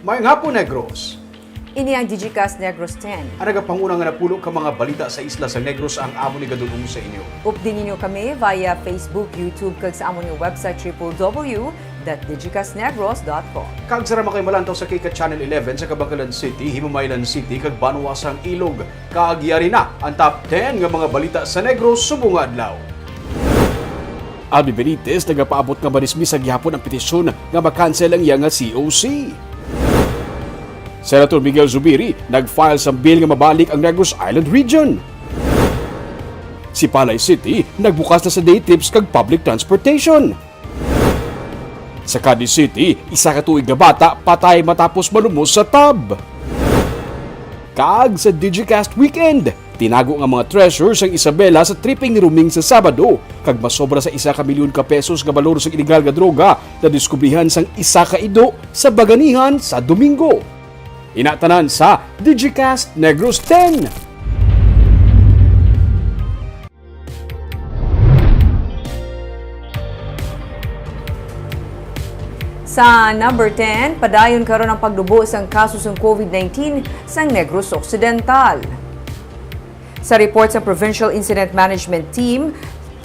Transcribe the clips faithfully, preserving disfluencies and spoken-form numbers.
Maayong hapon, Negros. Ini ang Digicast Negros ten. Ang nagapanguna nga napulo ka mga balita sa isla sa Negros ang amon igadul-ong sa inyo. Updi ninyo kami via Facebook, YouTube, kag sa amon nga website triple W dot digicastnegros dot com. Kag sara man kay malantaw sa K K Channel eleven sa Kabankalan City, Himamaylan City, kag banwa sang Ilog. Kag yari na ang top ten nga mga balita sa Negros subong nga adlaw. Abby Benitez nagapaabot nga madismisa gihapon ang petisyon nga ma-cancel ang iya nga C O C. Senator Miguel Zubiri nag-file sang bill nga mabalik ang Negros Island Region. Si Palay City nagbukas na sa day trips kag public transportation. Sa Cadiz City, isa ka tuig nga bata patay matapos malumos sa tub. Kag sa Digicast Weekend, tinago nga mga treasure sang Isabela sa tripping ni Ruming sa Sabado, kag masobra sa isa ka milyon ka pesos nga balor sang iligal nga droga nadiskubrihan sang isa ka ido sa Baganihan sa Domingo. Ina tanan sa Digicast Negros ten. Sa number ten, padayon karon ang pagdubo sang kaso sang COVID nineteen sa Negros Occidental. Sa report sa Provincial Incident Management Team,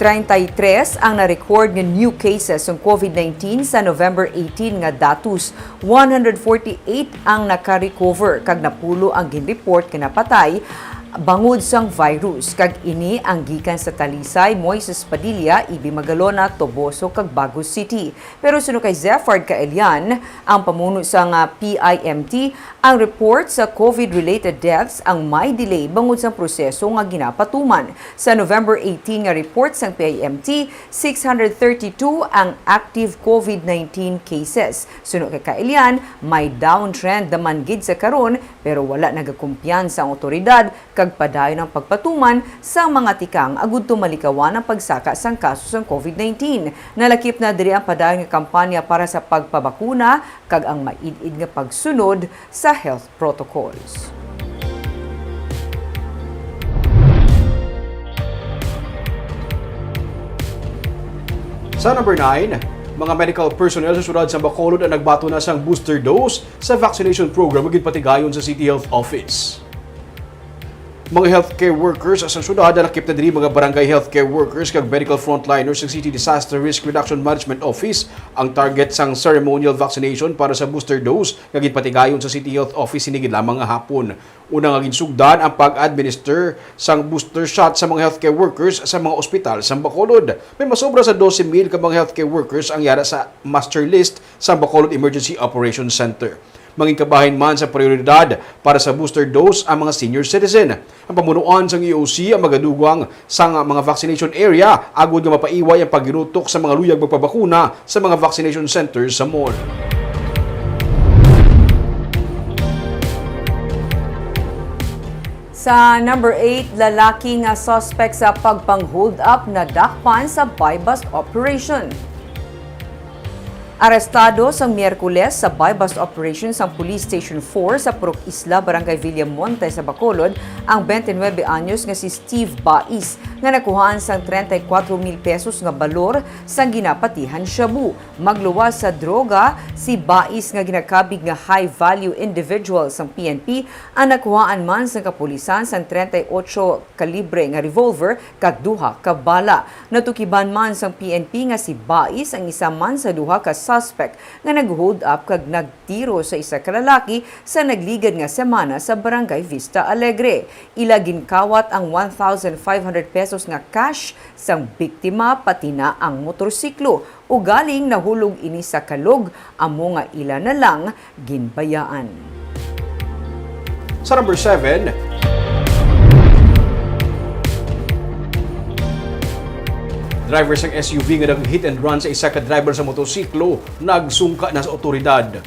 treinta y tres ang na-record nga new cases sang COVID nineteen sa November eighteen nga datos. One hundred forty-eight ang naka-recover kag napulo ang ginreport nga napatay bangod sang virus, kag ini ang gikan sa Talisay, Moises Padilla, Ibi Magalona, Toboso, kag Bago City. Pero suno kay Zefard Kaelian, ang pamuno sang, ah, P I M T, ang report sa COVID-related deaths ang may delay bangod sang proseso nga ginapatuman. Sa November eighteen nga report sang P I M T, six hundred thirty-two ang active COVID nineteen cases. Suno kay Kaelian, may downtrend naman gid sa karon, pero wala nagakumpiyansa ang awtoridad kag padayon ang pagpatuman sang mga tikang agud to malikawan ang pagsaka sang kaso sang COVID nineteen. Nalakip na diri ang padayon nga kampanya para sa pagpabakuna kag ang maid-id nga pagsunod sa health protocols. Sa number nine, mga medical personnel sa siyudad sa Bacolod ang nagbaton na sang booster dose sa vaccination program nga ginpatigayon sa City Health Office. Mga healthcare workers sa siyudad, nalakip na diri mga barangay healthcare workers kag medical frontliners sa City Disaster Risk Reduction Management Office ang target sang ceremonial vaccination para sa booster dose nga ginpatigayon sa City Health Office sini gid lamang nga hapon. Una nga ginsugdan ang pag-administer sang booster shot sa mga healthcare workers sa mga ospital sa Bacolod. May masobra sa dose mil ka mga healthcare workers ang yara sa master list sa Bacolod Emergency Operations Center. Mangin kabahin man sa prioridad para sa booster dose ang mga senior citizen. Ang pamunuan sang E O C ang magadugang sang mga vaccination area agud nga mapaiway ang pagginutok sa mga luyag magpabakuna sa mga vaccination centers sa mall. Sa number eight, lalaki nga suspect sa pagpang-hold up nadakpan sa buy-bust operation. Arestado sang Miyerkules sa buy-bust operation sang Police Station four sa Purok Isla, Barangay Villamonte sa Bacolod, ang twenty-nine anyos nga si Steve Bais, nga nakuhaan sang treinta y cuatro mil pesos nga balor sang ginapatihan shabu. Magluwas sa droga si Bais nga ginakabig nga high-value individual sang P N P, ang nakuhaan man sang kapulisan sang treinta y ocho kalibre nga revolver kag duha ka bala. Natukiban man sang P N P nga si Bais ang isa man sa duha ka suspect nga nag-hold up kag nagtiro sa isa ka lalaki sa nagligad nga semana sa Barangay Vista Alegre. Ila ginkawat ang one thousand five hundred pesos nga cash sang biktima, pati na ang motorsiklo. Ugaling nahulog ini sa kalog, amo nga ila na lang ginbayaan. Sa number seven, driver sang S U V nga nag-hit and run sa isa ka driver sa motorsiklo nagsungka na sa otoridad.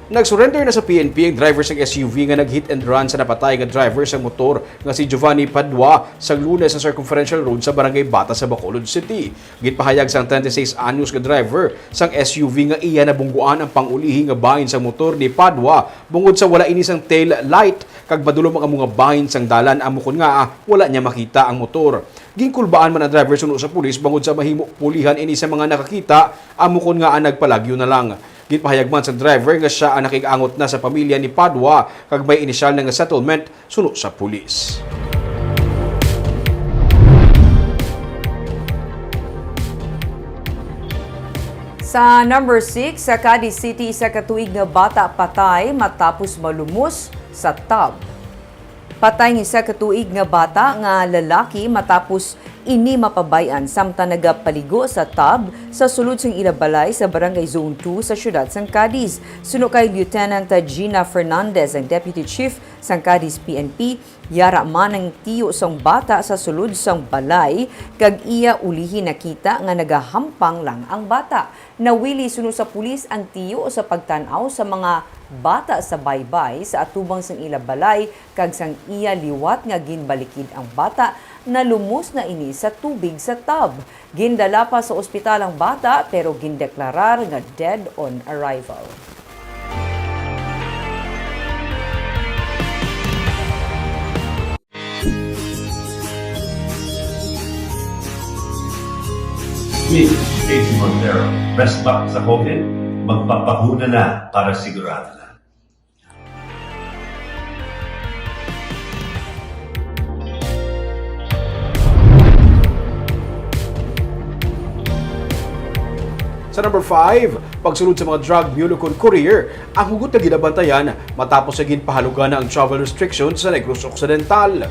Nag-surrender na sa P N P ang driver sang S U V nga nag-hit and run sa napatay nga driver sang motor nga si Giovanni Padua sa Lunes sa Circumferential Road sa Barangay Bata sa Bacolod City. Ginpahayag sang twenty-six anyos nga driver sang S U V nga iya nabungguan ang pang-ulihi nga bahin sang motor ni Padua bungod sa wala ini sang tail light kag madulom ang amo nga bahin sang dalan, amo kon ngaa wala niya makita ang motor. Ginkulbaan man ang driver suno sa pulis bangod sa mahimo pulihan ini sa mga nakakita, amo kon ngaa nagpalagyo na lang. Ginpahayag man sang driver nga sia ang nakig-angot na sa pamilya ni Padua kag may inisyal na nga settlement suno sa pulis. Sa number six, sa Cadiz City, isa ka tuig nga bata patay matapos malumos sa tub. Patay ang isa ka tuig nga bata nga lalaki matapos ini mapabay-an samtang nagapaligo sa tub sa sulod sang ila balay sa Barangay Zone two sa siyudad sang Cadiz. Suno kay Lieutenant Gina Fernandez, ang Deputy Chief sang Cadiz P N P, yara man ang tiyo sang bata sa sulod sang balay kag iya ulihi nakita nga nagahampang lang ang bata. Nawili suno sa pulis ang tiyo sa pagtan-aw sa mga bata sa baybay sa atubang sang ila balay kag sang iya liwat nga ginbalikid ang bata, nalumos na ini sa tubig sa tub. Gindala pa sa ospital ang bata pero gindeklarar nga dead on arrival. Miss Casey Montero, best back sa COVID, magpapahuna na para sigurado na. Sa number five, pagsulod sa mga drug mule ukon courier, ang hugot nga ginabantayan matapos nga ginpahalugan na ang travel restrictions sa Negros Occidental.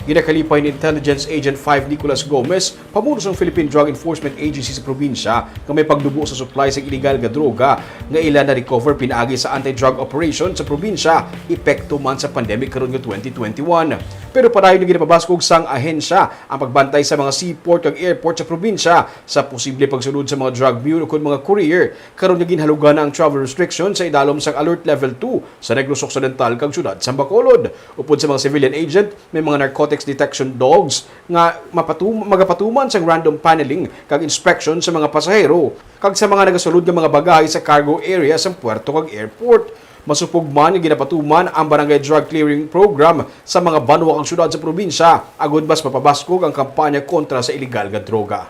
Ginakalipay ni Intelligence Agent five Nicolas Gomez, pamuno sang Philippine Drug Enforcement Agency sa probinsya, nga may pagdubo sa supply sa iligal nga droga nga ila na-recover pinaagi sa anti-drug operation sa probinsya, epekto man sa pandemic karon nga twenty twenty-one. Pero padayon nga ginapabaskog sang ahensya ang pagbantay sa mga seaport kag airport sa probinsya sa posible pagsulod sa mga drug mule ukon mga courier karon nga ginhalugan na ang travel restriction sa idalom sang Alert Level two sa Negros Occidental kag siyudad sang Bacolod. Upod sa mga civilian agent, may mga narcotics detection dogs nga mapatum-, magapatuman sang random paneling kag inspection sa mga pasahero kag sa mga nagasulod nga mga bagahe sa cargo area sang puerto kag airport. Masupog man nga ginapatuman ang Barangay Drug Clearing Program sa mga banwa kag siyudad sa probinsya, agod mas mapabaskog ang kampanya kontra sa iligal nga droga.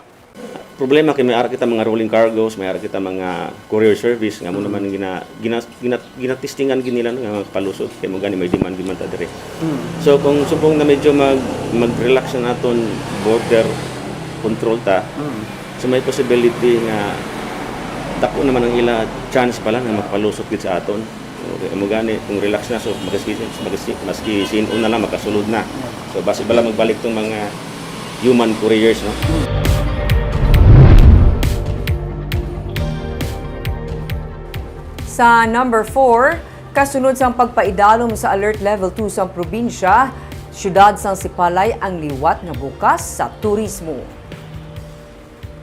Problema kay may ara kita mga rolling cargos, may ara kita mga courier service nga mo naman gina, gina, gina, ginatistingan gid nila, no, nga palusot kay mo gani may demand gid man ta diri. Mm. So kung subong na medyo mag, mag-relax na naton border control ta, Mm. so may possibility nga dako naman ang ila chance pala nga magpalusot gid sa aton. Okay, amo gani, kung relax na, so magasi-, magasi-, maski sin-o na lang, makasulod na. So, basi bala magbalik tong mga human couriers, no? Sa number four, kasunod sang pagpaidalom sa Alert Level two sang probinsya, siyudad sang Sipalay ang liwat nga bukas sa turismo.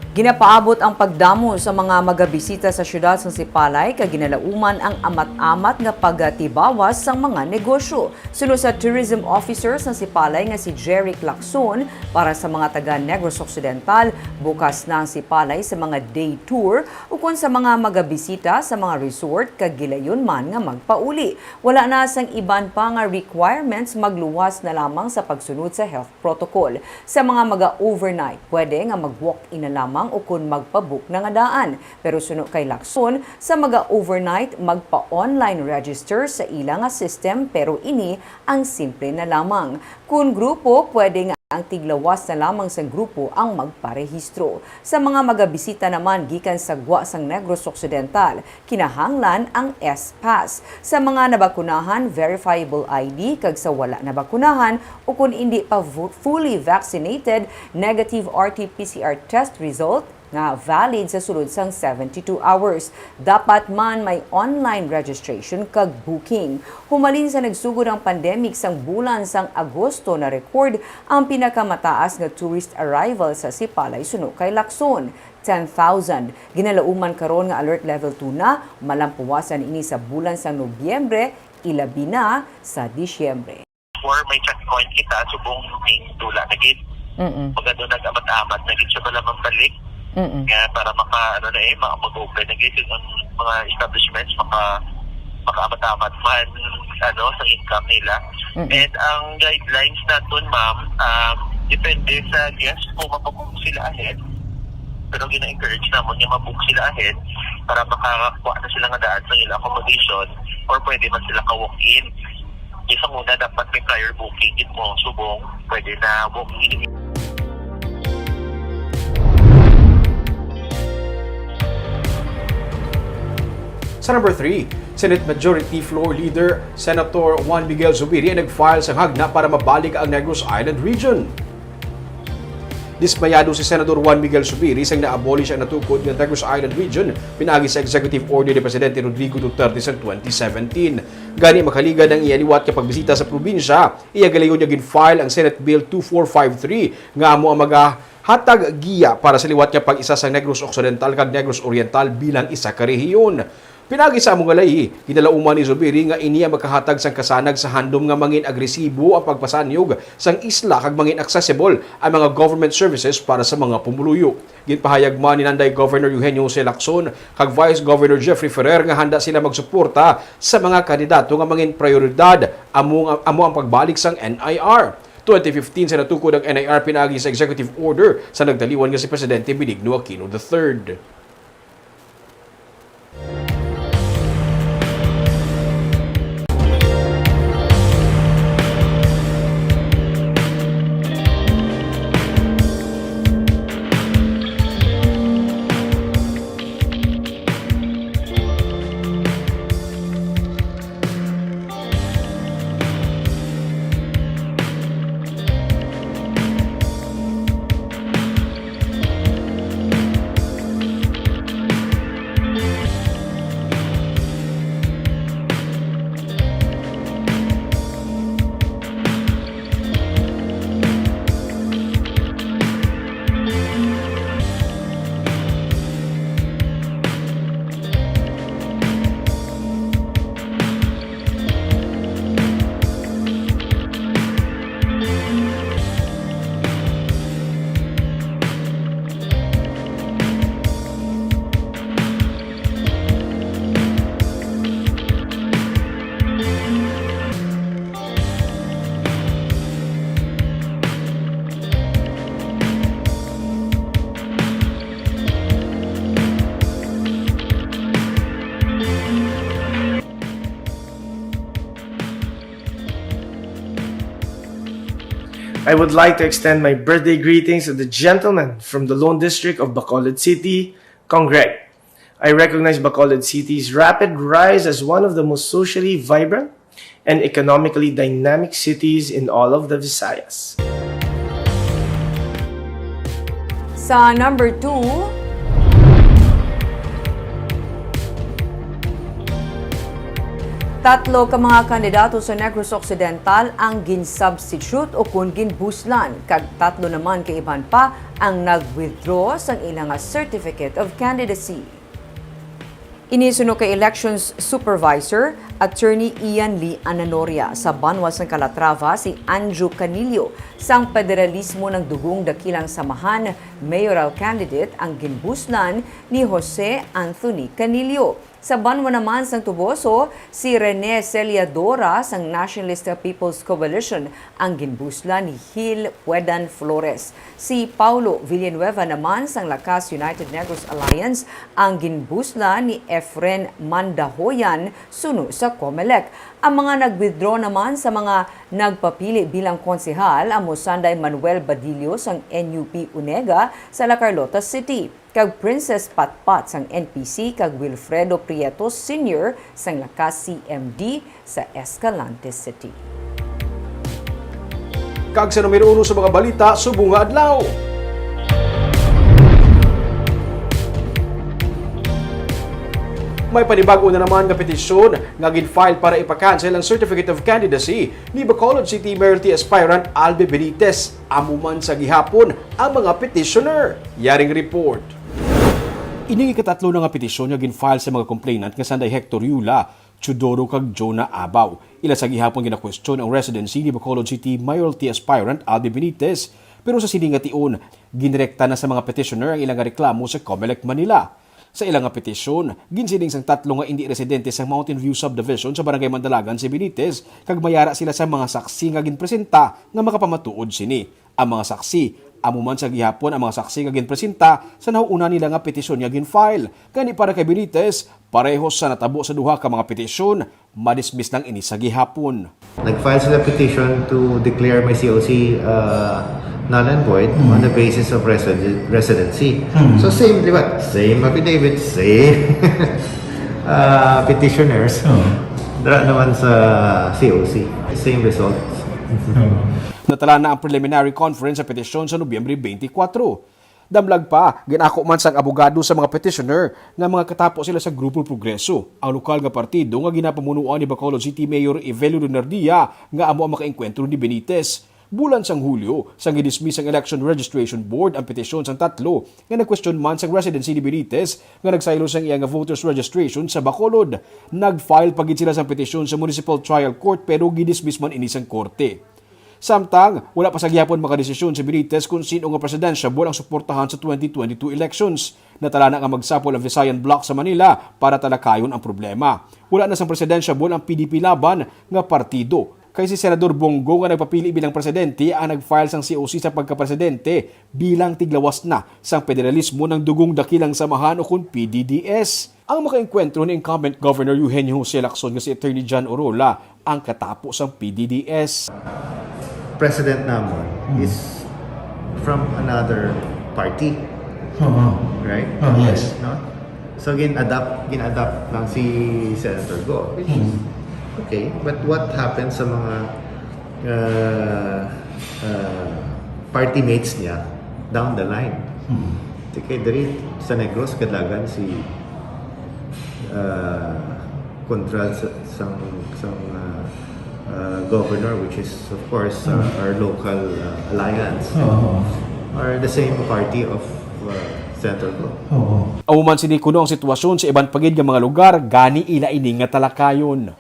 Ginapaabot ang pagdamo sa mga magabisita sa siyudad sang Sipalay kag ginalauman ang amat-amat nga pagatibawas sang mga negosyo. Suno sa tourism officer sang Sipalay nga si Jeric Lacson, para sa mga taga Negros Occidental, bukas na ang Sipalay sa mga day tour ukon sa mga magabisita sa mga resort kag gilayon man nga magpauli. Wala na sang iban pa nga requirements, magluwas na lamang sa pagsunod sa health protocol. Sa mga maga-overnight, pwede nga mag-walk-in na lamang ukon magpa-book na nga daan. Pero suno kay Lacson, sa maga-overnight, magpa-online register sa ila nga system, pero ini ang simple na lamang. Kun grupo, pwede nga ang tiglawas na lamang sang grupo ang magparehistro. Sa mga magabisita naman gikan sa gwa sang Negros Occidental, kinahanglan ang S-Pass. Sa mga nabakunahan, verifiable I D, kag sa wala nabakunahan ukon indi pa fu-, fully vaccinated, negative R T P C R test result nga valid sa sulod sang seventy-two hours. Dapat man may online registration kag booking. Humalin sa nagsugod ang pandemic sang bulan sang Agosto, na-record ang pinakamataas nga tourist arrival sa Sipalay, suno kay Lacson, ten thousand. Ginalauman karon nga Alert Level two na, malampuwasan ini sa bulan sang Nobyembre, ilabi na sa Disyembre. Before, may checkpoint kita, subong ning dula na gid. Mm-mm. Pag ano, nag-amat-amat na gid siya pala mabalik. Mm-mm. Nga para maka, ano na eh, ma-, mag-open na gid ang mga establishments, maka-, maka-amat-amat man, ano, sa income nila. Mm-mm. And ang guidelines naton, ma'am, um, depende sa guest kung mapabook sila ahead. Pero gina-encourage namon nga mabook sila ahead. para makakuha na sila nga daan sa ila accommodation or pwede man sila ka-walk-in. Kaysa muna dapat may prior booking gid mo subong pwede na walk-in. Sa number three, Senate Majority Floor Leader Senator Juan Miguel Zubiri ang nag-file sang hagna para mabalik ang Negros Island Region. Dismayado si Senador Juan Miguel Zubiri sang na-abolish ang natukod nga Negros Island Region pinaagi sa Executive Order ni Presidente Rodrigo Duterte sa twenty seventeen. Gani, makaligad ang iya liwat nga pagbisita sa probinsya, iya galayon nga gin-file ang Senate Bill two four five three nga amo ang magahatag giya para sa liwat nga pag-isa sang Negros Occidental kag Negros Oriental bilang isa ka rehiyon. Pinaagi sa amo nga layi, ginalauman ni Zubiri nga ini ang makahatag sang kasanag sa handom nga mangin agresibo ang pagpasanyog sang isla kag mangin accessible ang mga government services para sa mga pumuluyo. Ginpahayag man ni nanday Governor Eugenio Jose Lacson kag Vice Governor Jeffrey Ferrer nga handa sila magsuporta sa mga kandidato nga mangin prioridad amo, amo ang pagbalik sang N I R. Twenty fifteen sa natukod ang N I R pinaagi sa executive order sa nagdaliwan nga si Presidente Benigno Aquino the third. I would like to extend my birthday greetings to the gentleman from the Lone District of Bacolod City, Cong Greg. I recognize Bacolod City's rapid rise as one of the most socially vibrant and economically dynamic cities in all of the Visayas. Sa number two, tatlo ka mga kandidato sa Negros Occidental ang gin-substitute o kon ginbuslan, kag tatlo naman ka iban pa ang nag-withdraw sang ila nga Certificate of Candidacy. Ini suno kay Elections Supervisor, Attorney Ian Lee Ananoria, sa banwa sang Calatrava, si Andrew Canillo sang Federalismo Nagdugong Dakilang Samahan mayoral candidate ang ginbuslan ni Jose Anthony Canillo. Sa banwa naman sang Toboso, si Rene Celiadora sang Nationalist People's Coalition ang ginbuslan ni Gil Puedan Flores. Si Paulo Villanueva naman sang Lakas United Negros Alliance ang ginbuslan ni Efren Mandahoyan suno sa Comelec. Ang mga nag-withdraw naman sa mga nagpapili bilang konsehal amo sanday Manuel Badillo sang N U P Unega sa La Carlota City, kag Princess Patpat sang N P C kag Wilfredo Prieto Senior sang Lakas C M D sa Escalante City. Kag sa numero uno sa mga balita subong nga adlaw, may panibag-o na naman nga petisyon nga gin-file para ipa-cancel ang Certificate of Candidacy ni Bacolod City Mayoralty aspirant Albe Benitez. Amo man sa gihapon ang mga petitioner. Yaring report. Ining ikatatlo na nga petisyon nga gin-file sa mga complainant nga sanday Hector Yula, Teodoro kag Jonah Abaw. Ila sa gihapon ginakwestiyon ang residency ni Bacolod City Mayoralty aspirant Albi Benitez, pero sa sini nga tion, ginrekta na sa mga petitioner ang ila nga reklamo sa Comelec Manila. Sa ila nga petisyon, ginsiling sang tatlo nga indi residente sa Mountain View Subdivision sa Barangay Mandalagan si Benitez, kag may ara sila sa mga saksi nga ginpresenta nga makapamatuod sini. Ang mga saksi, amo man sa gihapon ang mga saksi nga ginpresenta sa nahuuna nila nga petisyon nga gin-file. Gani, para kay Benitez, pareho sa natabo sa duha ka mga petisyon, madismiss lang ini sa gihapon. Nag-file sila petition to declare my C O C uh, null and void on the basis of residen- residency. So same, di ba? Same affidavit, same uh, petitioners. Dara naman sa C O C. Same result. Natala na ang preliminary conference sa petisyon sa Nobyembre twenty-four. Damlag pa, ginako man sang abogado sa mga petitioner nga mga katapo sila sa Grupo Progreso, ang lokal nga partido nga ginapamunuan ni Bacolod City Mayor Evelio Lunardia, nga amo ang makaengkwentro ni Benitez. Bulan sang Hulyo, sang gidismiss sang Election Registration Board ang petisyon sang tatlo nga nagkwestiyon man sang residency ni Benitez nga nagsaylo sang iya nga voters registration sa Bacolod. Nag-file pa gid sila sang petisyon sa Municipal Trial Court, pero gidismiss man ini sang korte. Samtang, wala pa sa gihapon makadesisyon si Benitez kung sin-o nga presidentiable ang suportahan sa twenty twenty-two elections. Natala na nga magsapol ang Visayan Bloc sa Manila para talakayon ang problema. Wala na sang presidentiable ang P D P Laban nga partido, kay si Senador Bong Go nga nagpapili bilang presidente ang nag-file sang C O C sa pagkapresidente bilang tiglawas na sang federalismo ng Dugong Dakilang Samahan o kon P D D S. Ang makaengkwentro ni incumbent Governor Eugenio Jose Lacson nga si Attorney John Orola ang katapo sang P D D S. President namon is from another party, Oo. right? Oh, yes. No? So gin-adapt, gin-adapt lang si Senator Go, which is okay. But what happened sa mga uh, uh, party mates niya down the line? Kay diri sa Negros, kadlagan si uh, kontra sa sang, sang uh, uh, governor, which is of course uh, our local uh, alliance, Oo. are the same party of uh, Senator Go. Oo. Amo man sini kuno ang sitwasyon sa iban pa gid nga mga lugar, gani ila ini nga talakayon.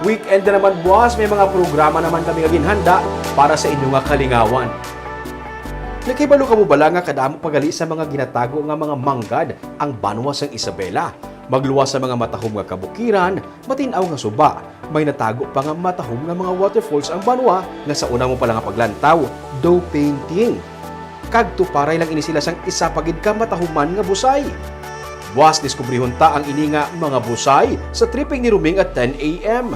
Weekend na naman, boss, may mga programa naman kami nga ginhanda para sa inyo nga kalingawan. Nakahibalo kamo bala nga kadamo pa gali sa mga ginatago nga mga manggad ang banwa sang Isabela? Magluwas sa mga matahom nga kabukiran, matin-aw nga suba, may natago pa nga matahom nga mga waterfalls ang banwa nga sa una mo pa lang nga paglantaw, daw painting. Kag tuparay lang ini sila sang isa pa gid ka matahuman nga busay. Buwas diskubrihon ta ang ini nga mga busay sa Tripping ni Roming at ten A M.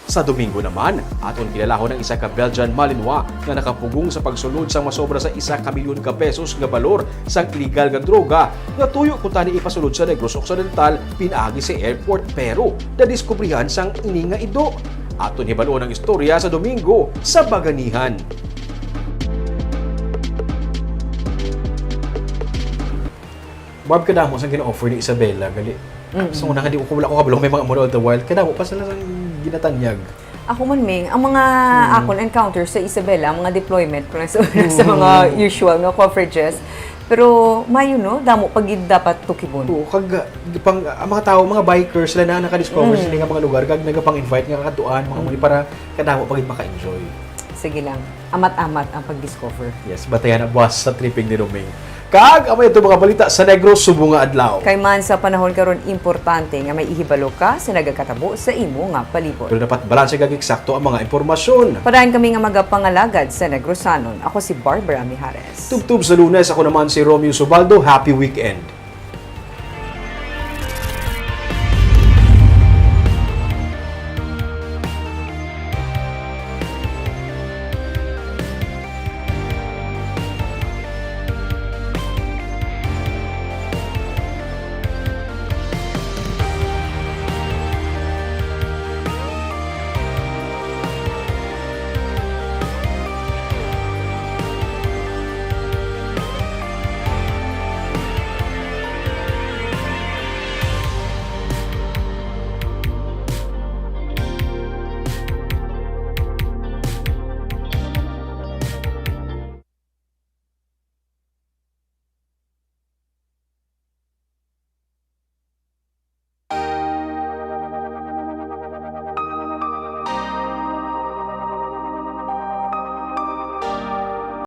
Sa Domingo naman, aton kilalahon ang isa ka Belgian Malinois nga nakapugong sa pagsulod sang masobra sa isa ka milyon ka pesos nga balor sang iligal nga droga nga tuyo kuntani ipasulod sa Negros Occidental pinaagi sa airport, pero nadiskubrihan sang ini nga ido. Aton hibaluon ang istorya sa Domingo sa Baganihan. Barb, kadamo sang gina-offer ni Isabela, gali. Sa una nga, di ko, wala ko kabalo may mga Amor of the Wild. Kadamo pa sila sang ginatanyag. Ako man, Ming, ang mga akon encounter sa Isabela, ang mga deployment, pero sa, sa mga usual nga coverages. Pero mayo, no, damo pa gid dapat tukibon. Oo, kag uh, pang, ang mga tao, mga bikers, sila na nakadiscover sila nga mga lugar, kag nagapang-invite nga katuan, mga muli para kadamo pa gid maka-enjoy. Sige lang, amat-amat ang pag-discover. Yes, batayan ang buwas sa Tripping ni Roming. Kag, amo ito mga balita sa Negros subong nga adlaw. Kay man sa panahon karon, importante nga may ihibalo ka sa nagakatabo sa imo nga palibot. Pero dapat balanse kag eksakto ang mga impormasyon. Padayon kami nga magapangalagad sa Negrosanon. Ako si Barbara Mijares. Tubtob sa Lunes, ako naman si Romeo Subaldo. Happy weekend.